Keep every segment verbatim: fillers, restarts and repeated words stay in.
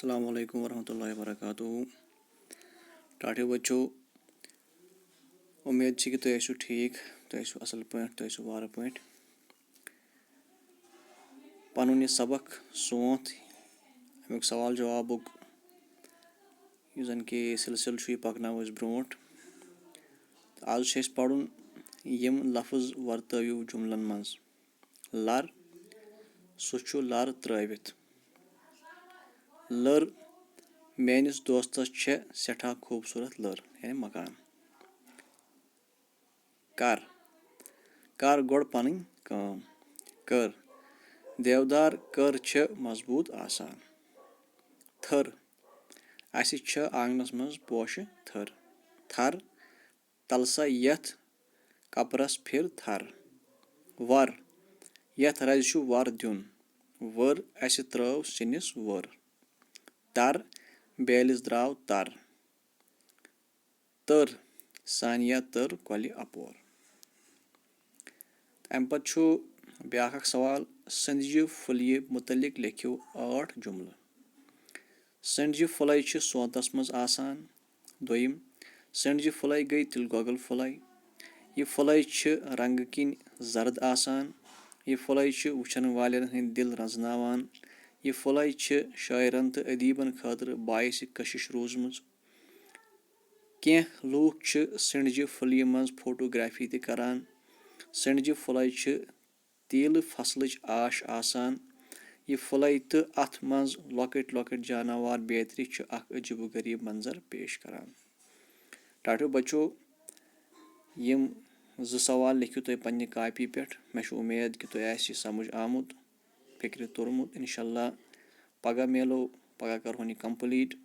السلام علیکم ورحمۃ اللہ وبرکاتہ۔ ٹاٹھیو بچو، امید چھِ کہِ تُہۍ ٲسِو ٹھیٖک، تُہۍ ٲسِو اَصٕل پٲٹھۍ، تُہۍ ٲسِو وارٕ پٲٹھۍ۔ پَنُن یہِ سبق سونٛتھ، اَمیُک سوال جوابُک یُس زَن کہِ سلسلہٕ چھُ، یہِ پَکناوو أسۍ برونٛٹھ۔ تہٕ آز چھُ اَسہِ پَرُن، یِم لفظ ورتٲوِو جملن منٛز۔ لر، سُہ چھُ لر ترٲوِتھ۔ لٔر، میٲنِس دوستس چھےٚ سٮ۪ٹھاہ خوٗبصوٗرت لٔر، یعنی مکان۔ کر، کر گۄڈٕ پنٕنۍ کٲم۔ کٔر، دیودار کٔر چھِ مضبوٗط آسان۔ تھٔر، اسہِ چھِ آنگنس منٛز پوشہٕ تھٔر۔ تھر، تل سا یتھ کپرس پھر تھر۔ ور، یتھ رزِ چھُ ور دیُن۔ ؤر، اسہِ ترٲو سِنِس ؤر۔ تر، بیلِس درٛاو تر۔ تٔر، سانیہ تٔر کۄلہِ اپور۔ امہِ پتہٕ چھُ بیاکھ اکھ سوال، سٔنٛدجہِ پھُلیہِ مُتعلق لیکھِو ٲٹھ جملہٕ۔ سٔنٛدجہِ پھُلے چھِ سونتس منٛز آسان۔ دوٚیِم، سٔنٛدجہِ پھُلے گٔے تِلہٕ گۄگُل پھُلے۔ یہِ پھُلے چھِ رنٛگہٕ کِنۍ زرد آسان۔ یہِ پھُلے چھِ وٕچھن والٮ۪ن ہٕنٛدۍ دِل رنٛزناوان۔ یہِ پھُلے چھِ شٲعرن تہٕ ادیٖبن خٲطرٕ باعث کشش روٗزمٕژ۔ کینٛہہ لوٗکھ چھِ سٔنٛدجہِ پھُلیہِ منٛز فوٹوگرافی تہِ کران۔ سٔنٛدجہِ پھُلے چھِ تیٖلہٕ فصلٕچ آش آسان۔ یہِ پھُلے تہٕ اَتھ منٛز لۄکٕٹۍ لۄکٕٹۍ جاناوار بیترِ چھِ اکھ عجیب و غریب منظر پیش کران۔ ٹاٹھیو بچو، یِم زٕ سوال لیکھِو تُہۍ پننہِ کاپی پٮ۪ٹھ۔ مےٚ چھُ اُمید کہِ تۄہہِ آسہِ یہِ سمجھ آمُت، فِکرِ توٚرمُت۔ انشاءاللہ پگاہ میلو، پگاہ کرہون یہِ complete۔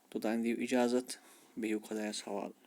توٚتام دِیِو اجازت، بِہِو خۄدایس حوالہٕ۔